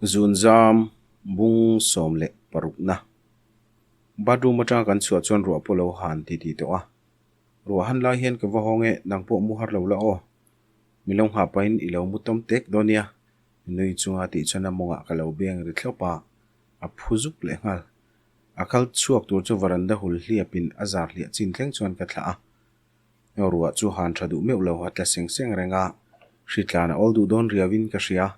Zunzam bung 16 na. Bathroom atanga kan chhuah chuan ruah pawh lo han ti tih tawh a. Ruah han lai hian ka va hawng e, nang pawh mu har lo la aw. Mi lo nghah pahin i lo mu tawm tek dawn nia. Nui chunga tih chuan a mawngah ka lo beng ri thlawp a, a phu zuk leh nghal. A kal chhuak tur chu varanda hul hliapin a zar hliah chin thleng chuan ka thlah a. Ruah chu han tha duh meuh lo a tla seng seng reng a, hritlan a awl duh dawn riauin ka hria.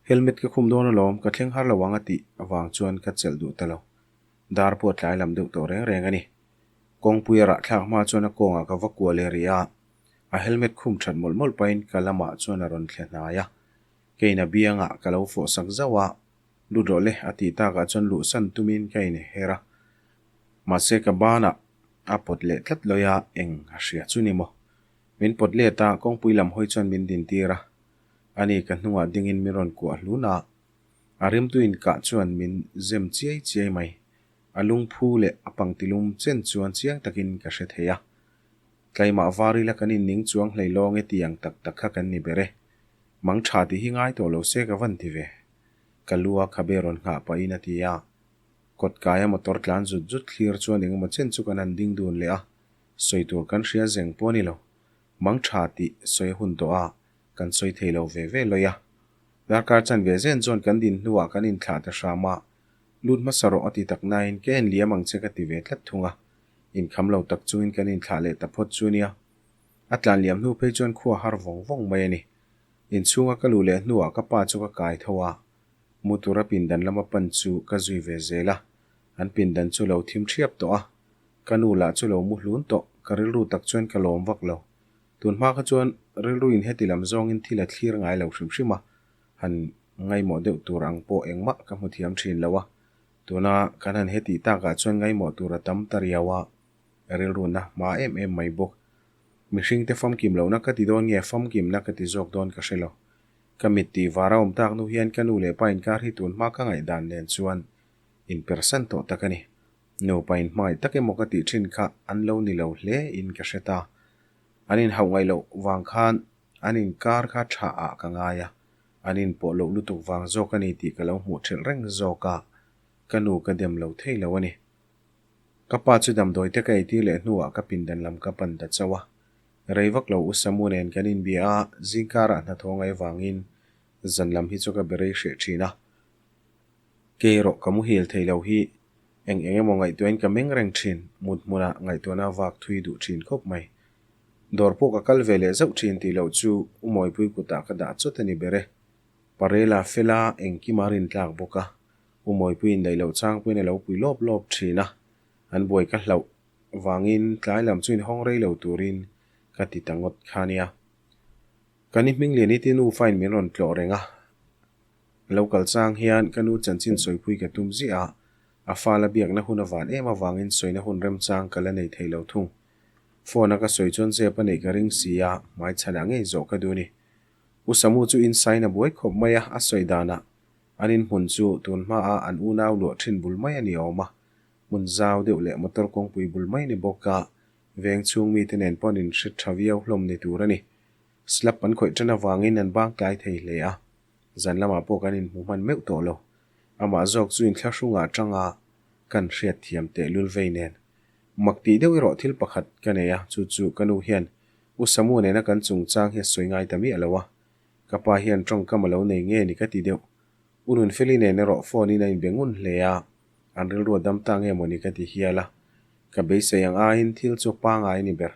Helmet ka khum dawn alawm, ka thleng har lo ang a tih avang chuan ka chelh duh ta lo. Dar pawh a tlai lam deuh tawh reng reng a ni. Kawngpui a rahthlak hma chuan a kawngah ka va kuah leh rih a, a helmet khum that mawlh mawlh pahin ka lamah chuan a rawn thle hnai a. Keiin a biangah ka lo fawh sak zauh a, Lut rawh le a tih takah chuan luhsan tumin ka inher a. Mahse ka banah a pawt leh tlat lawi a, eng a hria chu ni maw? Min pawt let a, kawngpui lam hawi chuan min dintir a. Ani ka hnungah dingin min rawn kuah hlun a, a rimtuin kah chuan min zem chiai chiai mai. A lungphu leh a pangtilum chen chuan chiang takin ka hre thei a. Tlaimah var ila kan inning chuang hlei lawng e tih ang tak tak kha kan ni ber e. Mang tha tih hi ngai tawh lo se ka van ti ve. Ka lu a khabe rawn nghah pahin a ti a. Kawt kaia motor tlan zut zut thlir chuan engemaw chen chu kan han ding dun leh a, sawi tur kan hria zeng pawh a ni lo. Mang tha tih sawi a hun tawh a, kan sawi thei lo ve ve lawi a. Darkar chan ve zen chuan kan din hnuah kan inthlah ta hram a, lut hmasa rawh a ti tak nain ka en liam ang che ka ti ve tlat thung a. Inkham lo tak chungin kan inthlah leh ta phawt chu nia. A tlan liam hnu phei chuan khua har vawng vawng mai a ni. Inchhunga ka luh leh hnuah ka pa chu ka kai tho a, mu tura pindan lama pan chu ka zui ve zel a. An pindan chu lo thim thiap tawh a, ka nu lah chu lo mu hlun tawh, ka rilru tak chuan ka lawm vak lo. Tun hma kha chuan rilruin heti lam zawngin thil a thlir ngai lo hrim hrim a, han ngaimawh deuh tur ang pawh engmah ka hmu thiam thin lo a. Tuna kan han heti takah chuan ngaimawh tur a tam ta riau a, rilruna hma em em mai bawk. Mihringte famkim lohna ka ti dawn nge famkimna ka ti zawk dawn ka hre lo. Ka mit tih var a awm tak hnu hian ka nu leh pa inkar hi tun hma ka ngaihdan nen chuan inpersan tawh tak a ni. Nupa inhmangaih tak emaw ka tih thin kha an lo ni lo hle in ka hre ta. An inhauh ngaih loh vang khan an inkar kha tha ah ka ngai a, an inpawh loh lutuk vang zawk a ni tih ka lo hmuh thelh reng zawk a, ka nu ka dem lo thei lo a ni. Ka pa chu damdawi te ka eitir leh hnuah ka pindan lam ka pan ta chauh a. Rei vak lo U Samu nen kan inbia a, zingkarah hnathawh ngai vangin zan lam hi chu ka be rei hreh thin a. Kei erawh ka muhil thei lo hi eng eng emaw ngaihtuahin ka meng reng thin, mut hmunah ngaihtuahna vak thui duh thin khawp mai. Dawr pawh ka kal ve leh zauh thin tih loh chu U Mawipui kutah ka dah chawt a ni ber e. Parela fela engkima rintlak bawk a, U Mawipuiin daih loh chang pawhin a lo pui lawp lawp thin a, an buai ka hlauh vangin tlai lam chu inhawng rei lo turin ka ti ta ngawt kha nia. Ka ni hming lian iti nufain min rawn tlawh reng a, lo kal chang hian ka nu chanchin sawipui ka tum ziah a, a fala biakna hun a van em avangin sawina hun remchang ka la nei thei lo thung. Phone a ka sawi chuan zep a neih ka ring si a, hmaichhanah ngei zawh ka duh a ni. U Samu chu insain a buai khawp mai a, a sawi danah An inhmun chu tun hmaa an unau luah thin bul mai a ni awm a, hmun zau deuh leh motor kawngpui bul mai ni bawk a, veng chhung mite nen pawh an inhre tha viau hlawm ni tur a ni. Slab an khawih tan avangin an bang tlai thei hle a, zan lamah pawh kan inhmu hman meuh tawh lo. Amah zawk chu inthlahrungah atanga kan hriat thiam tehlul vei nen. Mak tih deuh erawh thil pakhat ka nei a, chu chu ka nu hian U Samu nena kan chungchang hi a sawi ngai ta miah lo a, Ka pa hian tawngkam a lo nei nge ni ka ti deuh. U Nunfeli nen erawh phone in a inbe ngun hle a, an rilru a dam ta nge mawni ka ti hial a. Ka beisei ang aiin thil chu pangai a ni ber.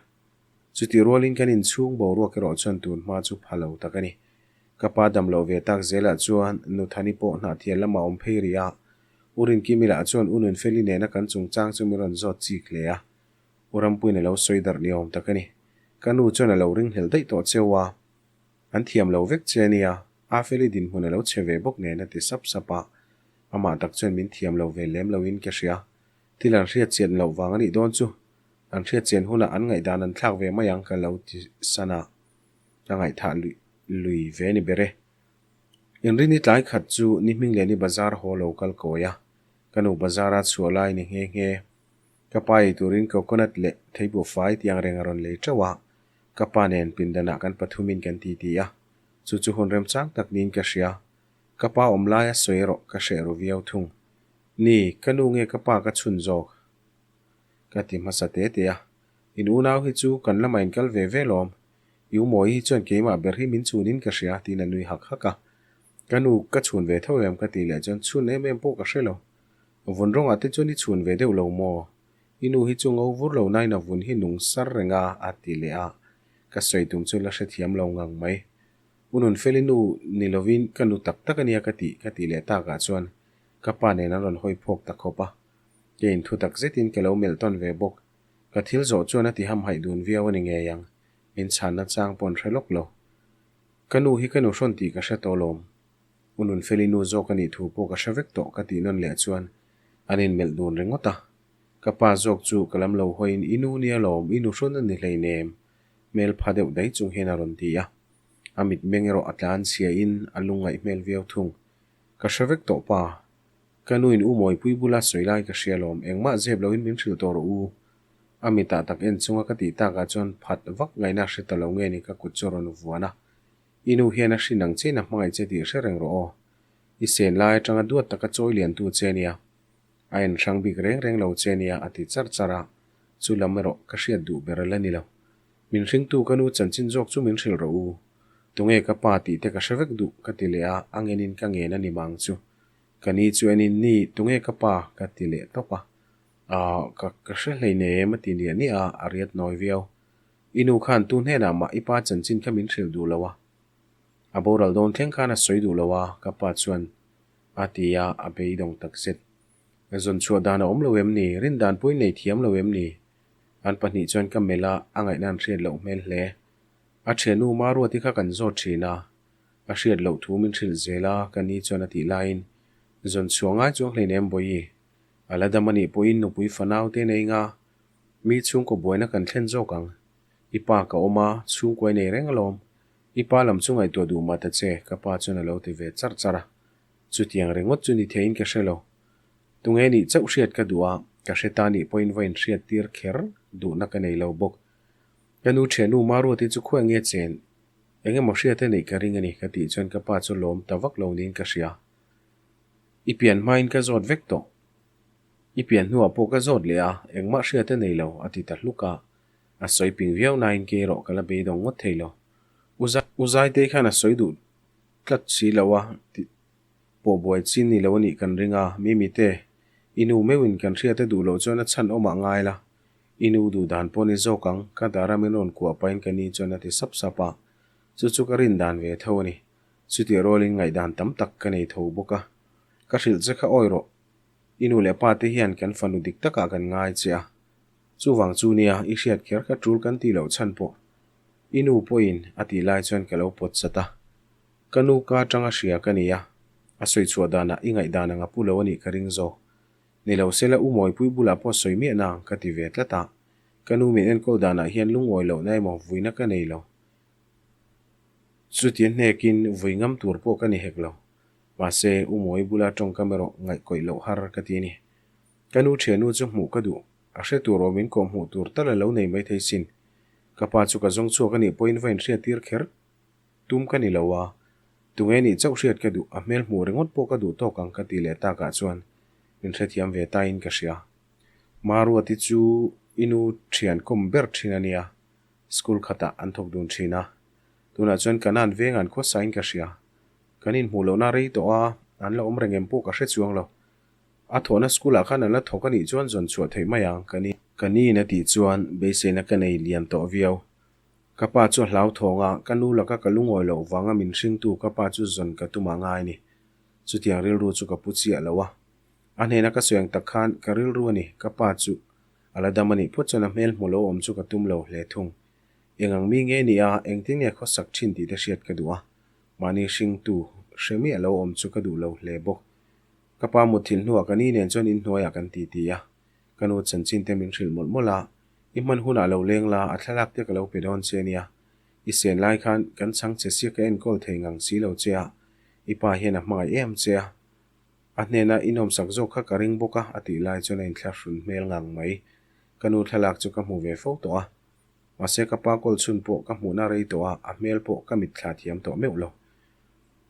Chutih rualin kan inchhung boruak erawh chuan tun hma chu pha lo tak a ni. Ka pa dam loh ve tak zelah chuan Nuthani pawh hnahthial lamah awm phei rih a, U Rinkimi lah chuan U Nunfeli nena kan chungchang chu min rawn zawt chik hle a. U Rampuiin a lo sawi darh ni awm tak a ni. Ka nu chuan a lo ringhlel daih tawh cheu a. An thiam lo vek che ania, Afeli dinhmun a lo che ve bawk nen a ti sap sap a. Amah tak chuan min thiam lo ve lem loin ka hria. Thil an hriat chian loh vang a nih dawn chu. An hriat chian hunah an ngaihdan an thlak ve mai ang ka lo ti san a. Ka ngaihthah lui lui ve ni ber e. Inrini tlai khat chu ni hming leh ni bazar haw lo kal kawi a. Ka nu bazara chhuah lai ni nghe nghe. Ka pa ei turin coconut leh theibuhfai tiang reng a rawn lei teuh a. Ka pa nen pindanah kan pathumin kan titi a, chu chu hun remchang tak niin ka hria. Ka pa awm laia sawi erawh ka hreh ru viau thung. Ni, ka nu nge ka pa ka chhun zawk? Ka ti hmasa te te a. In unau hi chu kan lamah in kal ve ve lawm. I umawi hi chuan keimah ber hi min chhunin ka hria tiin a nui hak hak a. Ka nu ka chhun ve tho em ka tih leh chuan chhun em em pawh ka hre lo. Vun rawngah te chuan i chhun ve deuh lo maw? I nu hi chu ngo vur lo nain a vun hi nung sar reng a a ti leh a. Ka sawi tum chu la hrethiam lo ngang mai. U Nunfeli nu ni lovin ka nu tak tak a nia ka tih ka tih leh takah chuan ka pa nen an rawn hawi phawk ta khawp a. Ke in thu tak zetin ka lo melh tawn ve bawk. Ka thil zawh chuan a ti hamhaih dun viau a ni ngei ang, min chhanna chang pawh an hre lawk lo. Ka nu hi ka nu hrawn tih ka hre tawh lawm. U Nunfeli nu zawk a nih thu pawh ka hre vek tawh ka tih nawn leh chuan an inmelh dun ringawt a. Ka pa zawk chu ka lam lo hawiin i nu nia lawm, i nu hrawn a ni hleinem, hmel pha deuh daih chung hian a rawn ti a. A mitmeng erawh a tlan chhia in a lungngaih hmel viau thung. Ka hre vek tawh pa. Ka nuin u Mawipui bula sawi lai ka hria lawm, engmah zep loin min hrilh tawh rawh u. A mitah tak en chunga ka tih takah chuan phat vak ngaihna hre ta lo nge ni ka kut chu a rawn vuan a. I nu hian a hrin ang chein a hmangaih che tih hre reng rawh aw. I sen lai atanga duat taka chawi liantu che nia. A en hrang bik reng reng lo che nia a ti char char a, chu lam erawh ka hriat duh ber la ni lo. Min hringtu ka nu chanchin zawk chu min hrilh rawh u. Tunge ka pa tih te ka hre vek duh ka ti leh a, a ngenin ka ngen a ni mang chu. Ka ni chu en in ni, tunge ka pa? ka ti leh tawp a. Aah, ka ka hre hleinem a ti niah niah a, a riat nawi viau. I nu khan tu hnenah mah i pa chanchin kha min hrilh duh lo a. A boral dawn thleng khan a sawi duh lo a, ka pa chuan a ti a, a beidawng takzet. Zawn chhuah dan a awm lo em ni? Rin dan pawhin nei thiam lo em ni? An pahnih chuan ka melh a, a ngaihna an hriat loh hmel hle. A thiannu Maruati kha kan zawt thin a, A hriat loh thu min hrilh zel a, ka ni chuan a tih laiin, Zawn chhuah ngai chuang hleinem Bawihi. A la dam a nih pawhin nupui fanau te nei nga, mi chhungkaw buaina kan thlen zawk ang. I pa ka awm a, chhungkuai nei reng alawm. I pa lam chu ngaihtuah duh mah ta che, ka pa chuan a lo ti ve char char a. Chutiang ringawt chu ni theiin ka hre lo. Tunge nih chauh hriat ka duh a, ka hre ta nih pawhin va inhriat tir kher duhna ka nei lo bawk. Ka nu thiannu Maruati chu khuai nge chen Eng emaw hriat a neih ka ring a ni ka tih chuan ka pa chu lawm ta vak lo niin ka hria. I pian hmain ka zawt vek tawh. I pian hnuah pawh ka zawt leh a, engmah hriat a nei lo a ti ta hluk a. A sawi ping viau nain kei erawh ka la beidawng ngawt thei lo. U U Zaitei khan a sawi duh tlat si lo a, ti pawh buai chin ni lo a nih kan ring a, Mimite, i nu meuhin kan hriat a duh loh chuan a chhan awmah ngai la, I nu duh dan pawh ni zawk ang, ka dara min rawn kuah pahin ka ni chuan a ti sap sap a. Chu chu ka rin dan ve tho a ni. Chutih rualin ngaihdan tam tak ka nei tho bawk a. Ka hrilh che kha awi rawh. I nu leh pa te hian kan fanu dik takah kan ngai che a. Chuvang chu nia, i hriat kher kha tul kan tih loh chhan pawh. I nu pawhin a tih lai chuan ka lo pawt sat a. Ka nu ka atanga hria ka ni a, a sawi chhuah danah i ngaihdan ang a pu lo a nih ka ring zawk. Ni lo sela u Mawipui bulah pawh sawi miah nang ka ti ve tlat a, ka nu min enkawl danah hian lungawi lohna emaw vuina ka nei lo. Chutia hnekin vui ngam tur pawh ka ni hek lo. Mahse, u Mawi bula tawngkam erawh ngaihkawih loh har ka ti a ni. Ka nu thiannu chu hmuh ka duh, a hre tur aw min kawh hmuh tur tal a lo nei maithei sin. Ka pa chu ka zawng chhuak a nih pawhin va inhriattir kher Tum ka ni lo a, tunge nih chauh hriat ka duh, a hmel hmuh ringawt pawh ka duh tawk ang ka ti leh takah chuan min hrethiam ve tain ka hria. Maruati chu i nu thian kawm ber thin a nia, school khatah an thawk dun thin a, tunah chuan Kanan veng an khawsain ka hria. Kan inhmuh lohna rei tawh a, an la awm reng em pawh ka hre chuang lo. A thawhna school ah khan an la thawk a nih chuan zawn chhuah theih mai ang ka ni. Ka niin a tih chuan beiseina ka nei lian tawh viau. Ka pa chu a hlauthawng a, ka nu laka ka lungawi loh vanga min hringtu ka pa chu zawn ka tum a ngai ni. Chutiang rilru chu ka pu chiah lo a. A hnena ka sawi ang tak khan ka rilru a ni, ka pa chu a la dam a nih phawt chuan a hmel hmu lo awm chu ka tum lo hle thung. Eng ang mi nge ni a, engtin nge khawsak thin tih te hriat ka duh a, mahni hringtu hre miah lo awm chu ka duh lo hle bawk. Ka pa mutthilh hnuah ka ni nen chuan inhnuaiah kan titi a, Ka nu chanchin te min hrilh mawlh mawlh a, i hman hunah lo leng la, a thlalak te ka lo pe dawn che nia. I sen lai khan kan chhang che sia ka enkawl thei ngang si lo che a, i pa hian a hmangaih em che a. A hnena i nawmsak zawk kha ka ring bawk a, a tih lai chuan a inthlahrun hmel ngang mai. Ka nu thlalak chu ka hmu ve fo tawh a. Mahse ka pa kawl chhun pawh ka hmuhna rei tawh a, a hmel pawh ka mitthla thiam tawh meuh lo.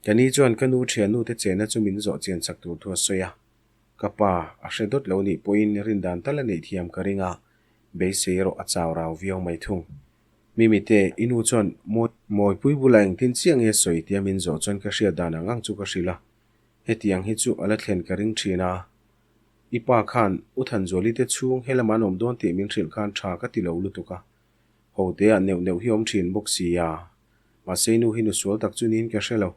Ka ni chuan ka nu thiannu te chenna chu min zawh chian chak tur thu a sawi a. Ka pa a hre dawt lo nih pawhin rindan tal a neih thiam ka ring a, beisei erawh a chau rau viau mai thung. Mimite, i nu chuan Mawipui bulah engtin chiah nge sawi tia min zawh chuan ka hriat dan ang ang chu ka hrilh a. Hetiang hi chu a la thlen ka ring thin a. I pa khan U Thanzuali te chhung helam an awm dawn tih min hrilh khan tha ka ti lo lutuk a. Hote-ah neuh neuh hi awm thin bawk si a. Mahse i nu hi nu sual tak chu niin ka hre lo.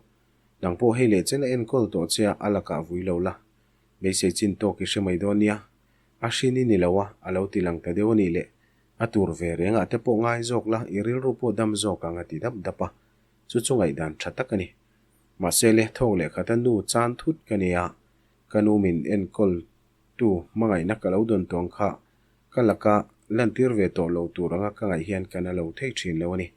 Nang pawh hei leh chen a enkawl tawh che a, a lakah vui lo la. Beisei chin tawk i hre mai dawn nia. A hrin i ni lo a, a lo ti lang ta deuh a nih leh. A tur ve rengah te pawh ngai zawk la, i rilru pawh dam zawk ang a ti dap dap a. Chu chu ngaihdan tha tak a ni. Mahse le, thawk leh khata nu chan thut ka nia, ka nu min enkawl tu hmangaihna ka lo dawn tawng kha ka laka lantir ve tawh lo tur anga ka ngaih hian ka na lo thei thin lo a ni.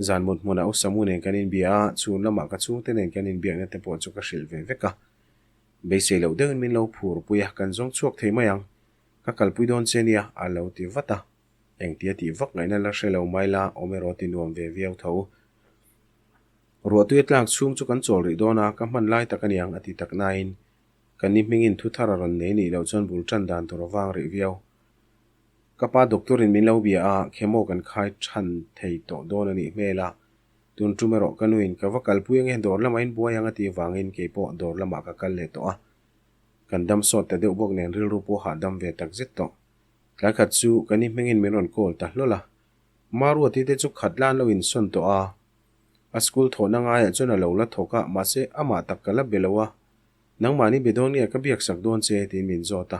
Zan mut hmunah U Samu nen kan inbia a, chhun lamah ka chhungte nen kan inbiakna te pawh chu ka hrilh ve vek a. Beisei loh deuhin min lo phur pui a, kan zawng chhuak thei mai ang. Ka kalpui dawn che nia, a lo ti vat a. Engtia tih vak ngaihna la hre lo mai la, awm erawh ti nuam ve viau tho. Ruahtui a tlak chhung chu kan chawl rih dawn a, ka hman lai tak a niang a ti tak nain ka ni hmingin thu thar a rawn nei nih loh chuan bul tan dan tur a vang rih viau. Ka pa doctor in min lo bia a, chemo kan khai than thei tawh dawn a nih hmel a, tun tum erawh ka nuin ka va kalpui ange dawr lamah in buai ang a tih vangin keipawh dawr lamah ka kal leh tawh a. Kan dam sawt ta deuh bawk nen rilru pawh hahdam ve tak zet tawh. Tlai khat chu ka ni hmingin min rawn call ta hlawl a, Maruati te chu khat lan lo insawn tawh a, a school thawhna ngaiah chuan a lo la thawk a, mahse amah tak ka la be lo a, nangmahni be dawn nge ka biaksak dawn che tiin min zawt a,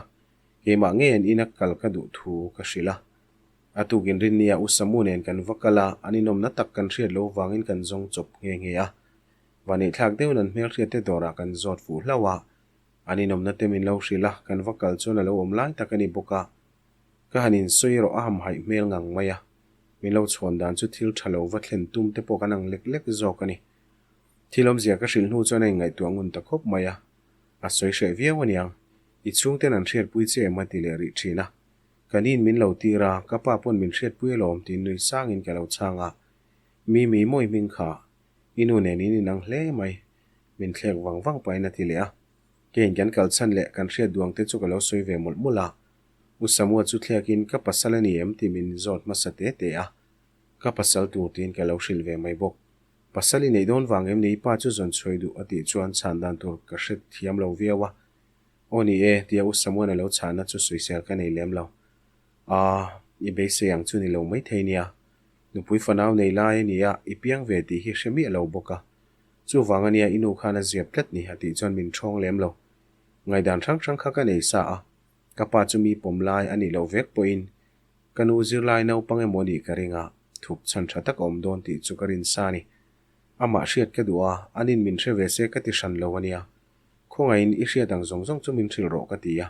keimah ngei an ina kal ka duh thu ka hrilh a. A tukin rinnia U Samu nen kan va kal a, an inawmna tak kan hriat loh vangin kan zawng chawp nghe nghe a. Vaneihthlak deuhin an hmelhriat te dawrah kan zawt fuh hlauh a, an inawmna te min lo hrilh a, kan va kal chuan a lo awm lai tak a ni bawk a. Ka han insawi erawh a hamhaih hmel ngang mai a, min lo chhawn dan chu thil tha lo va thlen tum te pawh kan ang lek lek zawk a ni. Thil awmzia ka hrilh hnu chuan a inngaihtuah ngun ta khawp mai a, a sawi hreh viau aniang, i chhungten an hriatpui che em a ti leh rih thin a. Ka niin min lo tir a, ka pa pawn min hriatpui alawm tiin nui sangin ka lo chhang a, Mimi mawi hming kha, i nu nen in inang hle mai, min thlek vang vang pahin a ti leh a. Keiin kan kal chhan leh kan hriat duang te chu ka lo sawi ve mawlh mawlh a. U Samua chu thliakin ka pasal a ni em tih min zawt hmasa te te a. Ka pasal tur tiin ka lo hrilh ve mai bawk. Pasal i neih dawn vang em ni i pa chu zawn chhuai duh a tih chuan chhan dan tur ka hre thiam lo viau a. Aw ni e tia U Samuan a lo chhahna chu sawisel ka nei lem lo. Aa, i beisei ang chu ni lo maithei nia. Nupui fanau nei lai a nia, i piang ve tih hi hre miah lo bawk a. Chuvang a nia i nu khan a ziap tlat ni a tih chuan min ṭhawng lem lo. Ngaihdan hrang hrang kha ka nei sa a, ka pa chu mi pawm lai a nih loh vek pawhin ka nu zirlai naupang emaw nih ka ring a, thup chhan ṭha tak a awm dawn tih chu ka rin sa a ni. Amah hriat ka duh a, anin min hre ve se ka ti hran lo a nia. Khawngaihin i hriat ang zawng zawng chu min hrilh rawh ka ti a,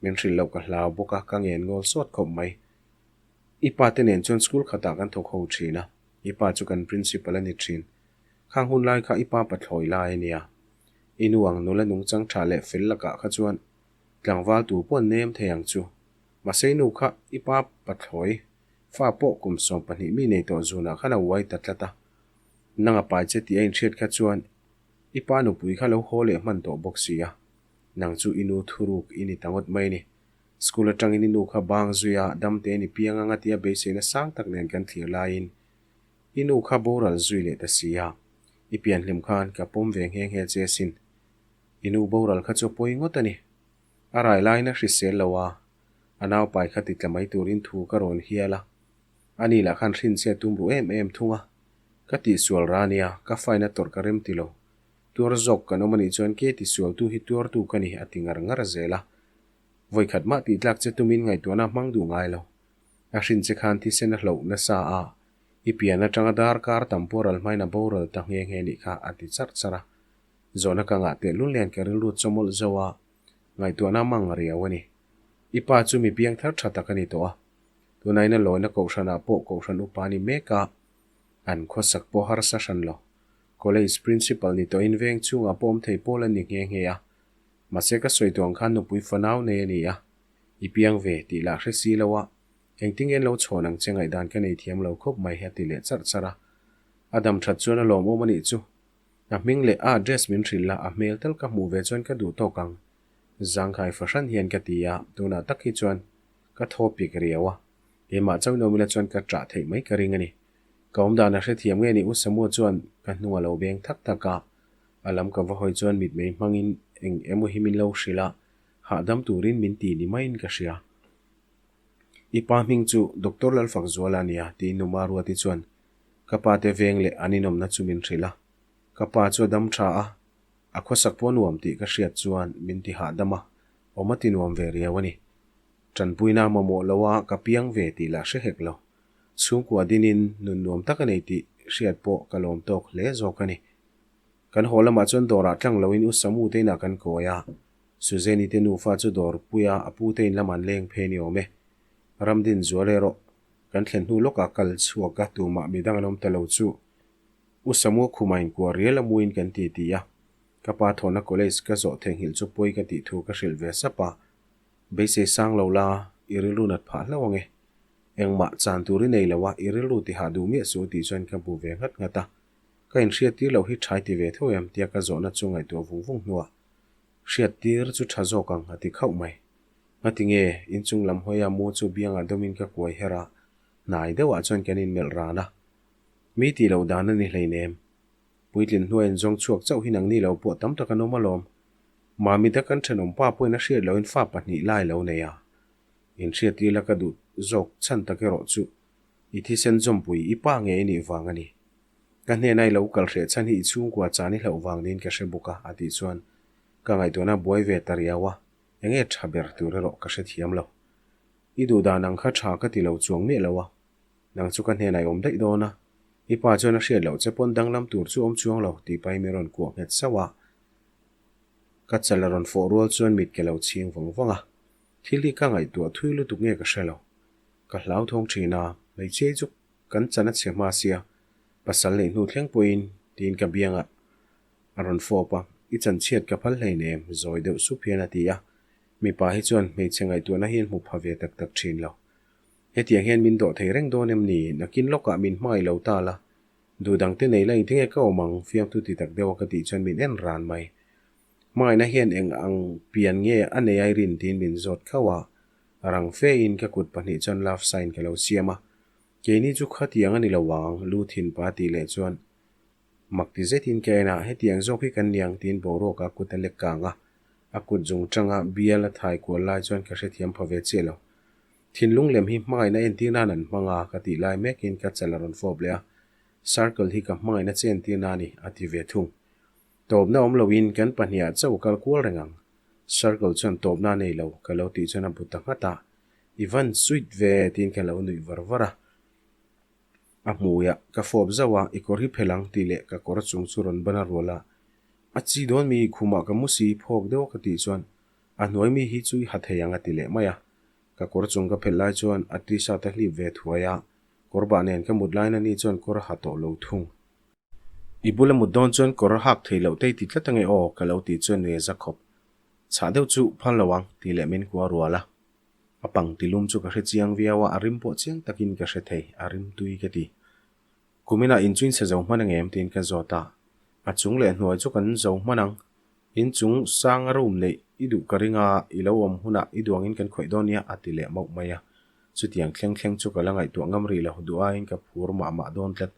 min hrilh loh ka hlau bawk a, ka ngen ngawl sawt khawp mai. I pa te nen chuan school khatah kan thawk ho ṭhin a, i pa chu kan principal a ni ṭhin. Khang hun lai kha i pa pathlawi lai a nia. I nu ang nula nungchang tha leh fel lakah kha chuan tlangval tu pawh an nem thei ang chu. Mahse i nu kha i pa pathlawi fa pawh kum 12 mi nei tawh zunah khan a uai ta tlat a. Nang a pai che tih a inhriat kha chuan i pa nupui kha lo haw leh hman tawh bawk si a. Nang chu i nu thuruk i ni ta ngawt mai ni. School atangin i nu kha bang zui a, dam te ni piang anga tia beiseina sang tak nen kan thlir laiin I nu kha boral zui leh ta si a, i pianhlim khan ka pawm ve nghe nghe che asin. I nu boral kha chu a pawi ngawt a ni. A rai laiin a hrisel lo a, a naupai kha ti tla mai turin thu ka rawn hial a. Ani lah khan hrinchhiat tum ru em em thung a. Ka tihsual ra nia, ka faina tawrh ka rem ti lo. Tuar zawk kan awm anih chuan ke tisualtu hi tuartu ka ni a ti ngar ngar zel a. Vawikhat mah tihtlak che tumin ngaihtuahna hmang duh ngai lo. A hrin che khan thisen a hloh nasa a, i pian atanga darkar tam pawh ral hmain a boral ta nghe nghe nih kha a ti charh charh a. Zawhna ka ngah teh lul nen ka rilru chawmawlh zo a, ngaihtuahna mang riau a ni. I pa chu mi piang thar tha tak a ni tawh a, tunain a lawina kohhranah pawh kohhran upa a ni mek a, an khawsak pawh harsa hran lo. College principal ni tawhin veng chungah pawh awm thei pawl a ni nghe nghe a, mahse ka sawi tuang khan nupui fanau nei a ni a, I piang ve tih lah hre si lo a, engtin nge lo chhawn ang che ngaihdan ka nei thiam lo khawp mai a ti leh charh charh a. A dam that chuan a lawmawm a nih chu. A hming leh a address min hrilh la, a hmel tal ka hmuh ve chuan ka duh tawk ang. Zangkhai fahran hian ka ti a, tunah tak hi chuan ka thaw pik riau a, keimah chauh in awm ila chuan ka ṭah theih mai ka ring a ni. Ka awmdan a hrethiam nge ni U Samua chuan ka hnung a lo beng thak thak a, a lam ka va hawi chuan mitmei hmangin eng emaw hi min lo hrilh a, hahdam turin min ti ni maiin ka hria. I pa hming chu Doctor Lalfakzuala a nia tiin Nu Maruati chuan ka pa te veng leh an inawmna chu min hrilh a. Ka pa chu a dam tha a, a khawsak pawh nuam tih ka hriat chuan min ti hahdam a, awm a ti nuam ve riau a ni. Tanpuina mamawh lo a ka piang ve tih lah hre hek lo. Chhungkua dinin nun nuam tak a nei tih hriat pawh ka lawm tawk hle zawk a ni. Kan haw lamah chuan dawrah tlang loin U Samu te inah kan kawi a, Suzanne-i te nufa chu dawr puia a pu te in lamah an leng phei ni awm e. Ramdin zual erawh kan thlen hnu lawkah kal chhuak a, tumah midang an awm ta lo chu U Samu khumah inkuah rial a muin kan ti ti a. Ka pa thawhna college ka zawh theihnghilh chu pawi ka tih thu ka hrilh ve sap a, Beisei sang lo la, i rilru nat phah hlauh ang e. Engmah chan tur i nei lo a, i rilru tihah duh miah suh tih chuan ka bu ve nghat nghat a. Ka inhriattir loh hi ṭhai ti ve tho em tia ka zawhna chu ngaihtuah vung vung hnuah hriattir chu ṭha zawk ang a ti khauh mai. Ngati nge inchung lam hawia mu chu biangah dawmin ka kuai her a, hnai deuhah chuan kan inmelh ran a. Mi tih loh dan a ni hleinem. Puitlin hnuai in zawng chhuak chauh hi nangni lo pawh tam tak an awm alawm. Mami te kan thenawm pa pawhin a hriat lohin fa pahnih lai lo nei a. Inhriattir la ka duh zawk chhan tak erawh chu i thisen zawmpui i pa nge i nih vang a ni. Ka hnena i lo kal hreh chhan hi i chhungkua chan i hlauh vang niin ka hre bawk a, a tih chuan ka ngaihtuahna buai ve ta riau a, enge tha ber tur erawh ka hrethiam lo. I duh dan ang kha tha ka ti lo chuang miah lo a, nang chu ka hnenah i awm daih dawn a, i pa chuan a hriat loh che pawn danglam tur chu awm chuang lo tih pahin min rawn kuah nghet sauh a. Ka chal a rawn fawh rual chuan mit ke lo chhing vawng vawng a, thil hi ka ngaihtuah thui lutuk nge ka hre lo. Ka hlauthawng thin a, hmeichhia chu kan chan a chhe hma sia, pasal neih hnu thleng pawhin tiin ka biangah a rawn fawp a, i chanchhiat ka phal hleinem zawi deuh sup hian a ti a, mipa hi chuan hmeichhe ngaihtuahna hi an hmu pha ve tak tak thin lo. Hetiang hian min dawh thei reng dawn em ni? Nakin lawkah min hmangaih lo ta la, duh dangte nei la engtinge ka awm ang? Fiamthu ti tak deuha ka tih chuan min en ran mai. Hmangaihna hian eng ang pian nge a nei ai rin tiin min zawt khauh a, rang fe in ka kut pahnih chuan love sign ka lo siam a. Keini chu khatiang a ni lo ang, lu thin pa tih leh chuan mak ti zetin ka en a, hetiang zawk hi kan niang tiin boruak a kut a lek kang a, a kut zung tanga bial a thai kual lai chuan ka hrethiam pha ve chiah lo. Thinlung lem hi hmangaihna entir nan an hmang a, ka tih lai mekin ka chal a rawn fawp leh a, circle hi ka hmangaihna che entir na a ni, a ti ve thung. Tawpna awm loin kan pahniha chauh kal kual reng ang. Circle chuan tawpna a nei lo, ka lo tih chuan a bu ta nghat a. I van sweet ve, tiin ka lo nuih var var a. A hmuiah ka fawp zauh a, i kawr hi phelh ang tih leh ka kawr chung chu rawn ban a rual a. A chi dawn mi, khumah ka mu si, phawk deuh a ka tih chuan a hnuai mi hi chu i ha thei ang a ti leh mai a. Ka kawr chung ka phelh lai chuan a t-shirt a hlip ve thuai a, kawr bah nen ka mut lain ani chuan kawr a ha tawh lo thung. I bula mut dawn chuan kawr hak thei loh te i ti tlat ange aw ka lo tih chuan nui a za khawp. Chhah deuh chu phal lo ang tih leh min kua rual a. A pang ti lum chu ka hre chiang viau a, a rim pawh chiang takin ka hre thei, a rim tui ka ti. Kuminah in chu in chhe zo hman ange em tiin ka zawt a. A chung leh hnuai chu kan zo hman ang. In chung sanga room neih i duh ka ring a, i lo awm hunah i duangin kan khawih dawn nia a ti leh mauh mai a. Chutiang thleng thleng chu ka la ngaihtuah ngam rih lo, duh aiin ka phur mah mah dawn tlat.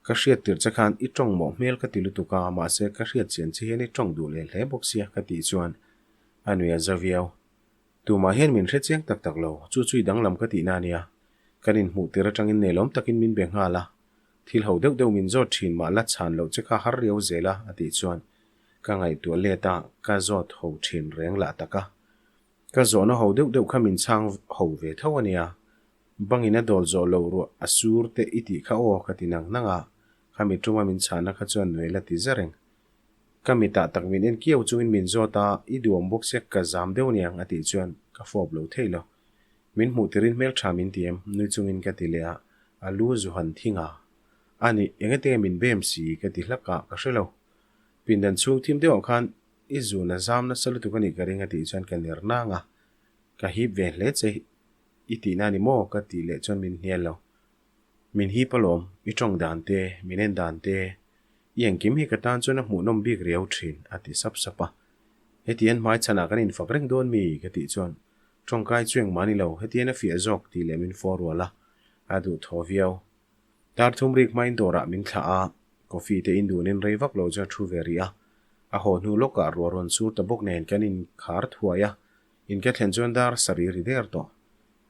Ka hriat tirh che khan i tawng mawh hmel ka ti lutuk a, mahse ka hriat chian che hian i tawng duh leh hle bawk sia ka tih chuan a nui a za viau. Tumah hian min hre chiang tak tak lo, chu chu i danglam ka tihna a nia. Kan inhmuh tir atangin nelawm takin min be nghal a, thil ho deuh deuh min zawt thin mah la chhan loh che kha har riau zel a a tih chuan ka ngaihtuah let a, ka zawt ho thin reng lah tak a. Ka zawhna ho deuh deuh kha min chhang ho ve tho a nia. Bangin a dawl zawh loh ruah a sur te i tih kha aw ka ti nang nang a, khami tuma min chhahna kha chuan nuai la ti za reng. Ka mitah tak min en kiau chungin min zawt a, i duam bawk sia ka zam deuh niang a tih chuan ka fawp lo thei lo. Min hmuh tirin hmeltha min ti em? Nui chungin ka ti leh a, a lu zu han thing a. A nih, engati nge min bem si ka ti hlak a, ka hre lo. Pindan chhung thim deuhah khan i zun a zam nasa lutuk a nih ka ring a tih chuan ka ner nang a, ka hip ve hle che I tihna ni maw? ka tih leh chuan min hnial lo. Min hip alawm, i tawng dan te, min en dan te, I engkim hi ka tan chuan a hmuhnawm bik riau thin, a ti sap sap a. Hetian hmaichhanah kan infak reng dawn mi? ka tih chuan tawngkai chu engmah ni lo, hetian a fiah zawk tih leh min fawr rual a, a duhthaw viau. Dar thum rik hmain dawrah min thlah a, coffee te in dunin rei vak lo chu a thu ve rih a. A haw hnu lawkah ruah rawn sur ta bawk nen kan inkhar thuai a, in ka thlen chuan dar sarih ri der tawh.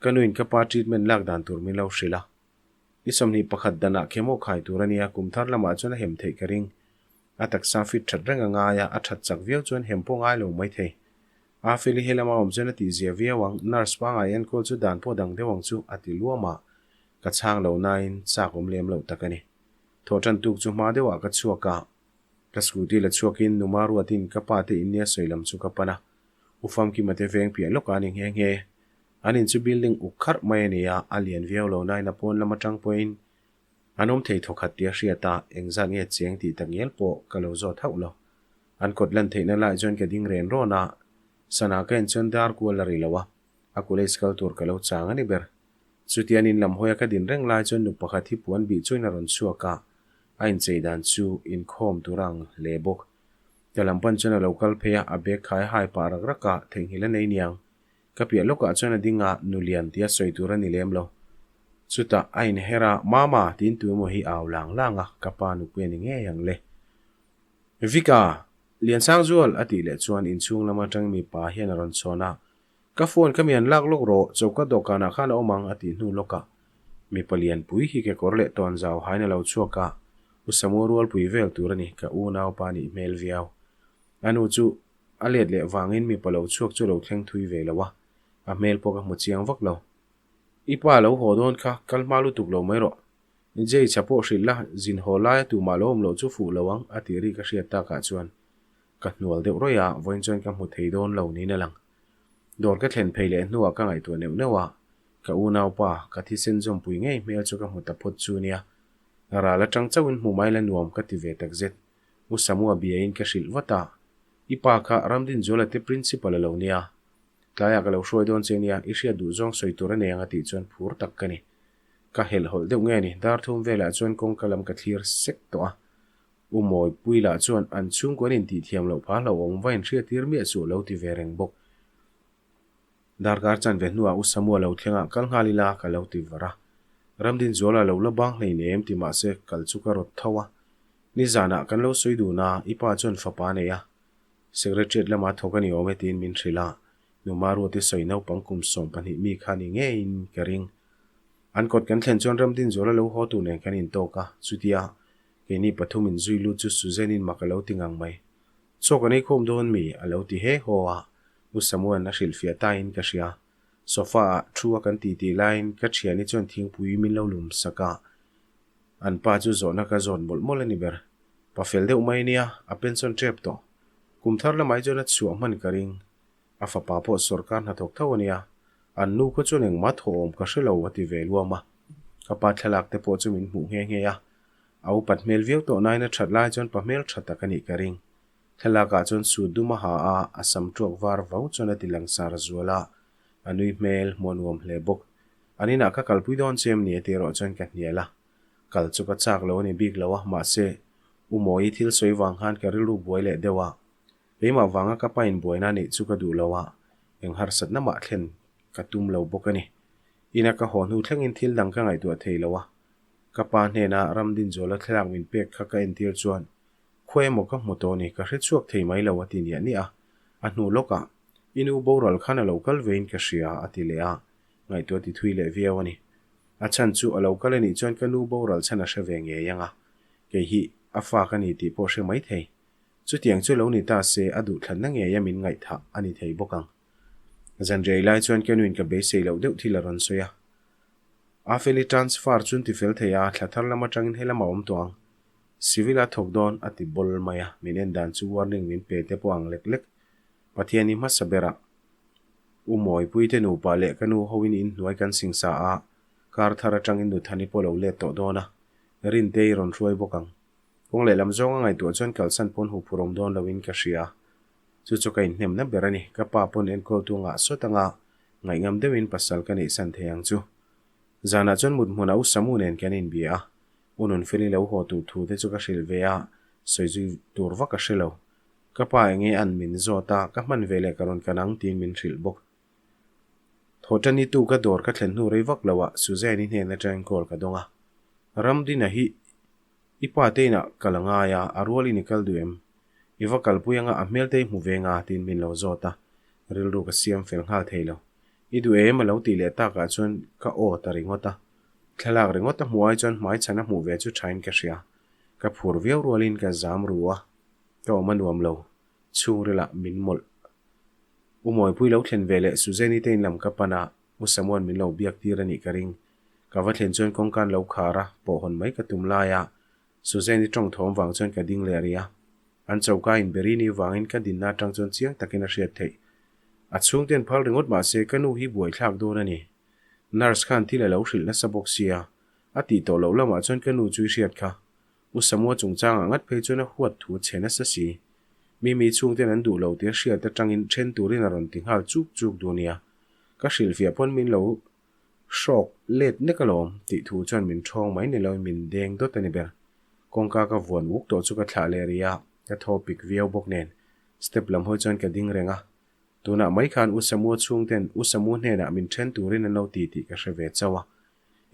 Ka nuin ka pa treatment lak dan tur min lo hrilh a. Ni 21 danah chemo khai tur a nia, kum thar lamah chuan a hem theih ka ring. A taksa fit that reng a ngai a, a that chak viau chuan hem pawh ngai lo mai thei. A Feli he lama awm chuan a tihzia viau ang, nurse pangai enkawl chu dan pawh dang deuh ang chu a ti luam a, ka chhang lo nain chak awm lem loh tak a ni. Thawh tan tuk chu hma deuhah ka chhuak a, ka scooty la chhuakin Numa ruatin ka pa te in nia sawi lam chu ka pan a, U Famkima te veng piah lawkah a ni nghe nghe. An in chu building uk kharh mai a ni a, a lian viau lo nain a pawn lam atang pawhin an awm thei thawkhat tia hriat a, engzat nge cheng tih tak ngial pawh ka lo zawt hauh lo. An kawt lan theihna lai chuan ka ding ren rawn a, sana ka en chuan dar kual a ri lo a, a college kal tur ka lo chang a ni ber. Chutian in lam hawia ka din reng lai chuan nu pakhat hi puan bih chuin a rawn chhuak a, a inchei dan chu inkhawm tur a ang hle bawk. Ka lam pan chuan a lo kal phei a, a bag khai hai pah rak rak a, theihnghilh a nei niang. Ka piah lawkah chuan a ding a, nu lian tia sawi tur a ni lem lo. Chutah a inher a, Mama! tiin tu emaw hi au lang lang a, ka pa nupui a ni ngei ang le. Vika! Liansangzual! a tih leh chuan inchhung lam atang mipa hian a rawn chhawn a, Ka phone ka mian lak lawk rawh, choka dawhkanah khan a awm ang a tih hnu lawkah mipa lianpui hi kekawr leh tawn zau hain a lo chhuak a, U Samua rualpui vel tur a ni, ka unaupa nih hmel viau. A nu chu a let leh vangin mipa lo chhuak chu lo thleng thui ve lo a, a hmel pawh ka hmu chiang vak lo. I pa lo haw dawn kha, kal hma lutuk lo mai rawh. Jay chha pawh hrilh la, zin haw laia tumah lo awm loh chu fuh lo ang, a tih ri ka hriat takah chuan ka hnual deuh rawih a, vawiin chuan ka hmu thei dawn lo niin a lang. Dawr ka thlen phei leh hnuah ka ngaihtuah neuh neuh a, ka unaupa, ka thisen zawmpui ngei hmel chu ka hmu ta phawt chu nia. Ral atang chauhin hmu mai la nuam ka ti ve takzet. U Samua biain ka hrilh vat a, I pa kha Ramdinzuala te principal a lo nia. Tlaiah ka lo hruai dawn che nia, i hriat duh zawng sawi tur a nei ang a tih chuan phur tak ka ni. Ka helhhawlh deuh nge ni, dar thum velah chuan kawngka lam ka thlir sek tawh a. U Mawipui lah chuan an chhungkaw an intih thiam loh phah hlauhawm va inhriat tir miah chu a lo ti ve reng bawk. Darkar chan ve hnuah U Samua lo thlengah kal nghal ila ka lo ti var a. Ramdinzuala lo la bang hleinem ti mahse kal chu ka rawt tho a. Nizanah kan lo sawi dun a, i pa chuan fapa a nei a. Secretariat lama thawk a ni awm e tiin min hrilh a, Nu Maruati sawi naupang kum 12 mi kha ni ngeiin ka ring. An kawt kan thlen chuan Ramdinzuala lo haw tur nen kan intawk a, chutia keini pathum inzui lut chu Suzenin mak a lo ti ngang mai. Chaw kan ei khawm dawn mi? a lo ti he haw a, U Samuan a hrilhfiah tain ka hria. Sofa ah thu a kan titi laiin ka thiani chuan thingpui min lo lum sak a, an pa chu zawhna ka zawt mawlh mawlh a ni ber. Pa fel deuh mai nia, a pension tep tawh. Kum thar lamah chuan a chhuah hman ka ring. A fapa pawh sawrkar hnathawk tho a nia, an nu khaw chuan engmah thawhawm ka hre lo a ti ve luam a. Ka pa thlalak te pawh chu min hmuh nghe nghe a, A upat hmel viau tawh nain a that lai chuan pa hmel tha tak a nih ka ring. Thlalakah chuan suit dum a ha a, a sam tuak var vau chuan a ti langsar zual a, a nui hmel hmuh a nuam hle bawk. An inah ka kalpui dawn che em ni a tih erawh chuan ka hnial a. Kal chu ka chak lo a ni bik lo a, mahse, U Mawi thil sawi vang khan ka rilru buai leh deuh a. Keimah vanga ka pain buaina neih chu ka duh lo a, eng harsatna mah thlen ka tum lo bawk a ni. Ina ka haw hnu thlengin thil dang ka ngaihtuah thei lo a, Ka pa hnena Ramdinzuala thlalak min pek kha ka entir chuan, Khawi emaw ka hmu tawh ni, ka hre chhuak thei mai lo a ti niah niah a. A hnu lawkah, I nu boral khan a lo kal vein ka hria a ti leh a, ngaihtuah ti thui leh viau a ni. A chhan chu a lo kal a nih chuan ka nu boral chhan a hre ve ngei ang a, kei hi a fa ka ni tih pawh hre mai thei. Chutiang chu lo ni ta se a duhthlanna ngeia min ngaihthah a ni thei bawk ang. Zanriai lai chuan ka nuin ka beisei loh deuh thil a rawn sawi a. A feli transfer chuan ti fel thei a, thla thar lam atangin he lamah awm tawh ang. Civil a thawk dawn a ti bawl mai a, min en dan chu warning min pe te pawh ang lek lek. Pathian i hmasa berah U Mawipuite nupa leh ka nu hoin inhnuai kan singsa a, kar thar atangin Nuthani pawh lo let tawh dawn a, Rintei rawn hruai bawk ang. Kawng lehlam zawnga ngaihtuah chuan kalsan pawn huphur awm dawn loin ka hria. Chu chu ka inhnemna ber a ni, ka pa pawn enkawltu ngah sawt anga ngaihngam deuhin pasal ka neihsan thei ang chu. Zanah chuan mut hmunah U Samu nen kan inbia a, U Nunfeli lo haw tur thu te chu ka hrilh ve a, Sawi zui tur vak a hre lo. Ka pa enge an min zawt a, ka hman ve leh ka rawn kan ang tiin min hrilh bawk. Thawhṭani tu ka dawr ka thlen hnu rei vak lo ah Suzanne-i hnen aṭangin call ka dawng a. Ramdina hi i pa te inah kal a ngai a, a rualin i kal duh em? I va kalpui anga a hmel te i hmu ve nga tiin min lo zawt a, rilru ka siam fel nghal thei lo. I duh em a lo tih leh takah chuan ka aw ta ringawt a. Thlalak ringawt a hmuh ai chuan hmaichhan a hmuh ve chu thain ka hria. Ka phur viau rualin ka zam ru a, ka awm a nuam lo. Chhungrilah min mawlh. U Mawipui lo thlen ve leh Suzanne-i te in lam ka pan a, U Samuan min lo biak tir a nih ka ring. Ka va thlen chuan kawngka an lo khar a, pawh hawn mai ka tum lai a, Suzanne-i tawng thawm vang chuan ka ding leh rih a. An choka in Berini vangin ka dinna atang chuan chiang takin a hriat theih. A chhungten phal ringawt mah se ka nu hi buaithlak dawn a ni. Nurse khan thil a lo hrilh nasa bawk sia, a tih tawh loh lamah chuan ka nu chu i hriat kha. U Samua chungchangah ngat phei chuan a huat thu a chhe nasa si. Mimi chhungten an duh lo tih a hriat atangin then turin a rawn ti nghal chuk chuk duh nia. Ka hrilhfiah pawn min lo hrawk let nek alawm tih thu chuan min thawng mai ni loin min deng dawt a ni ber. Kawngka ka vuan uk tawh chu ka thlah leh rih a, ka thaw pik viau bawk nen step lam hawi chuan ka ding reng a. Tunah mai khan U Samua chhungten U Samu hnenah min then turin an lo ti tih ka hre ve chauh a.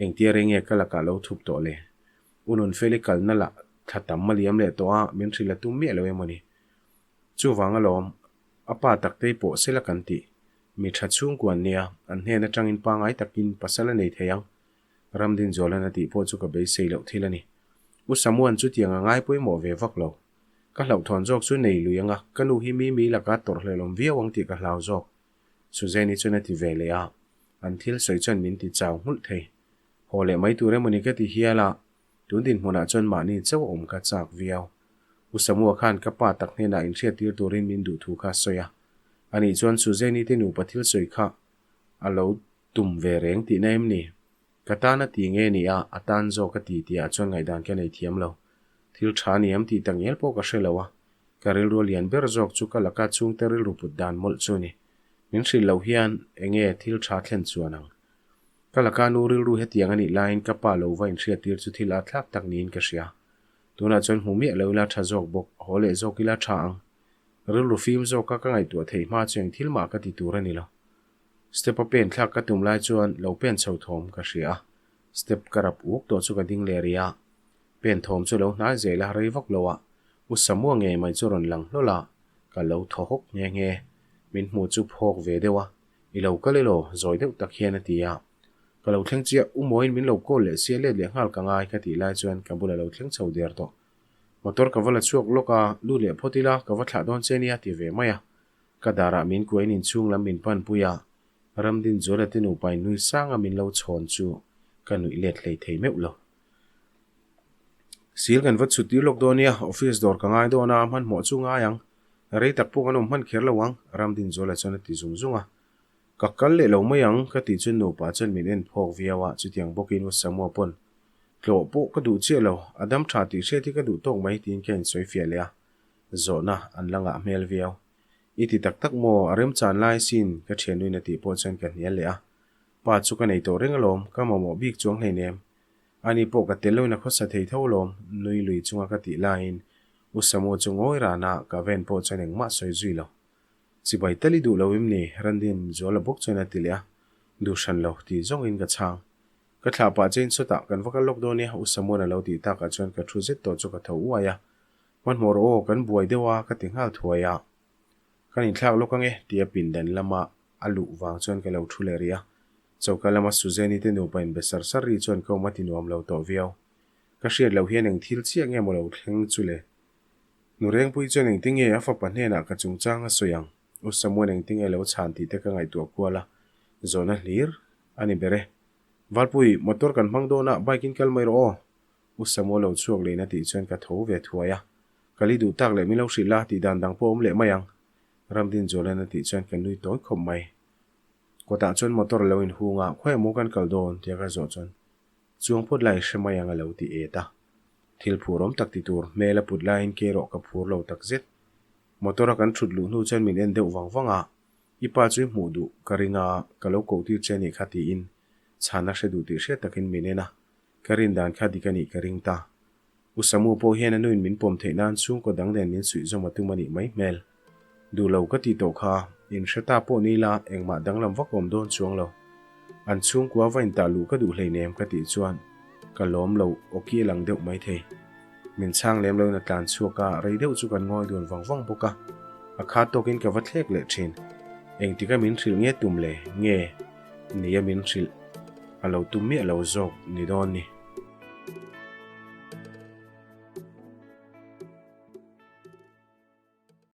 Engtia rei nge ka lakah lo thup tawh le? U Nunfeli kalna lah thla tam a liam leh tawh a, min hrilh a tum miah lo emaw ni? Chuvang alawm, a pa taktei pawh sela kan tih. Mi tha chhungkua an nia, an hnen atangin pangai takin pasal a nei thei ang. Ramdinzualan a tih pawh chu ka beisei loh thil a ni. U Samuan chutiang a ngai pawimawh ve vak lo. Ka hlauhthawn zawk chu nei lui anga ka nu hi mi mi laka tawrhhlelawm viau ang tih ka hlau zawk. Suzanne-i chuan a ti ve leh a, an thil sawi chuan min ti chau nghulh thei. Haw leh mai tur emawni ka ti hial a, tun dinhmunah chuan mahni chauh awm ka chak viau. U Samua khan ka pa tak hnenah inhriattir turin min duh thu kha a sawi a, anih chuan Suzanne-i te nupa thil sawi kha a lo tum ve reng tihna em ni? Ka tan a ti nge ni a, a tan zawk a ti tihah chuan ngaihdan ka nei thiam lo. Thil tha ni em tih tak ngial pawh ka hre lo a, Ka rilru lian ber zawk chu ka laka chhungte rilru put dan mawlh chu ni. Min hrilh loh hian enge thil tha thlen chuan ang. Ka laka nu rilru hetiang a nih laiin ka pa lo va inhriattir chu thil atthlak tak niin ka hria. Tunah chuan hmu miah lo ila tha zawk bawk, haw leh zawk ila tha ang. Rilru fim zawka ka ngaihtuah theih hma chu eng thil mah ka ti tur a ni lo. Step a pen thlak ka tum lai chuan lo pen chho thawm ka hria a, step ka rap uk tawh chu ka ding leh rih a. Pen thawm chu lo hnai zel a, rei vak lo a, U Samua ngei mai chu rawn lang hlawl a, ka lo thaw hawk nghe nghe. Min hmuh chu phawk ve deuh a, I lo kal elaw? zawi deuh tak hian a ti a. Ka lo thleng chiah, U Mawiin min lo call leh sia let leh nghal ka ngai ka tih lai chuan ka bula lo thleng chho der tawh. Motor ka va la chhuak lawk a, lut leh phawt ila, ka va thlah dawn che nia ti ve mai a. Ka darah min kuain inchhung lam min panpui a, Ramdinzuala te nupa in nui sanga min lo chhawn chu ka nuih let hlei thei meuh lo. Sil kan va chhut tir lawk dawn nia, office dawr ka ngai dawn a, hmanhmawh chu ngai ang. Rei tak pawh kan awm hman kher lo ang, Ramdinzuala chuan a ti zung zung a. Ka kal leh lo mai ang, ka tih chuan nupa chuan min en phawk viau a, chutiang bawkin U Samua pawn tlawh pawh ka duh chiah lo, a dam tha tih hriat hi ka duh tawk mai tiin ka insawi fiah leh a, zawhna an la ngah hmel viau. I ti tak tak maw, a remchan lai sin, ka thiannuin a tih pawh chuan ka hnial leh a. Pa chu ka nei tawh reng alawm, ka mamawh bik chuang hleinem. Ani pawh ka tel loin a khawsa thei tho alawm, nui lui chunga ka tih laiin U Samu chu ngawi rana ka ven pawh chuan engmah sawi zui lo. Chibai tal i duh lo im ni? Randin Zuala bawk chuan a ti leh a, duh hran lo tih zawngin ka chhang. Ka thlah pah chein sawtah kan va kal lawk dawn nia, U Samuan a lo tih takah chuan ka thu zet tawh chu ka tho uai a. Hmanhmawh rawh aw, kan buai deuh a ka ti nghal thuai a. Kan inthlak lawk ange tia pindan lama a luh vang chuan ka lo thu leh rih a. Choka lama Suzanne-i te nupa inbe sar sar ri chuan ka awm a ti nuam lo tawh viau. Ka hriat loh hian eng thil chiah nge maw lo thleng chu le? Nu Rengpui chuan engti nge a fapa hnenah ka chungchang a sawi ang? U Samuan engti nge lo chhan tih te ka ngaihtuah kual a, zawhna hlir a ni ber e. Valpui, motor kan hmang dawn a, bike in kal mai rawh aw. U Samuel lo chhuak leh in a tih chuan ka tho ve thuai a, ka li duh tak leh min lo hrilh la tih dan dang pawh awm leh mai ang. Ramdinzualan a tih chuan ka nui tawi khawp mai. Kawtah chuan motor a lo inhung a, khawiah maw kan kal dawn? tia ka zawh chuan chuang phawt lai hre mai ang a lo ti et a. Thil phur awm tak ti tur hmel a put laiin ke erawh ka phur lo tak zet. Motor a kan thut luh hnu chuan min en deuh vang vang a, I pa chu i hmuh duh ka ring a, ka lo koh tir che a nih kha tiin chhan a hre duh tih hriat takin min en a, ka rin dan kha dik a nih ka ring ta. U Samu pawh hian a nuin min pawm theih nan chhungkaw dang nen min suih zawm a tum a nih mai hmel. Duh lo ka tih tawh kha, in hre ta pawh ni ila engmah danglam vak awm dawn chuang lo. An chhungkua va intah luh ka duh hleinem ka tih chuan ka lawm lo awki a lang deuh maithei. Min chhang lem loin a tlan chhuak a, rei deuh chu kan ngawi dun vang vang bawk a. A khat tawkin ka va thlek leh thin. Engtika min hrilh nge tum le? Nge nia min hrilh? A lo tum miah lo zawk ni dawn ni.